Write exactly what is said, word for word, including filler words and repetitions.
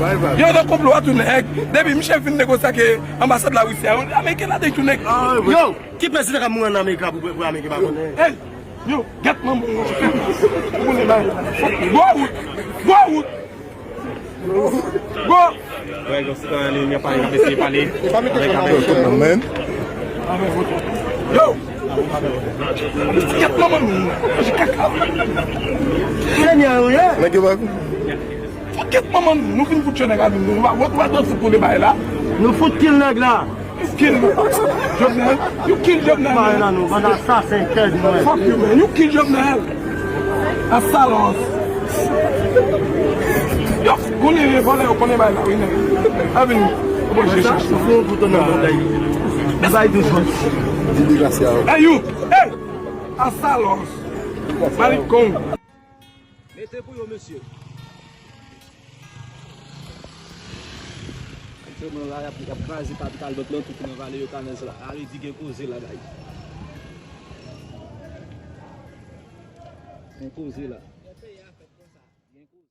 Yo nan konplo a tou nèg. Depi misye fin negosye ak anbasad Larisi a, Ameriken la detou nèg. Yo, ki prezidan k ap mouri ann Amerik la pou, pou Ameriken pa konnen? Hey, yo, gèt manman w. Ou konnen bagay. Gwo wout. Gwo wout. Gwo. Wè, yon sitwayen li, li pa ka eseye pale. Avèk, avèk. Yo. Gèt manman nou. Manje kaka. Senyè, wi. Nèg yo pa Fokèt manman nou, nou fin fout tchè nèg la nou. Nou pa wè, wè, wè, fout pou debay la. Nou fout kill nèg la. You kill Jovenel. You kill Jovenel. Mare nan nou, bann asasen, tèt mwen. Fuck you, man. You kill Jovenel. Asalos. Yo, konnen vòlè yo konnen bay la, wi, nèg. A vini. Bon, je cherche. Fou pou ton nan bagay. Bagay tou sòt. Di degrasya. Hey, you. Hey. Asalos. Malikong. Mete pou yo, mesye. Aktyèlman la, y ap, y ap kraze kapital bank lan, tout nan vale yo, Kanèz la. Ale di gen koze la, guys. Gen koze la.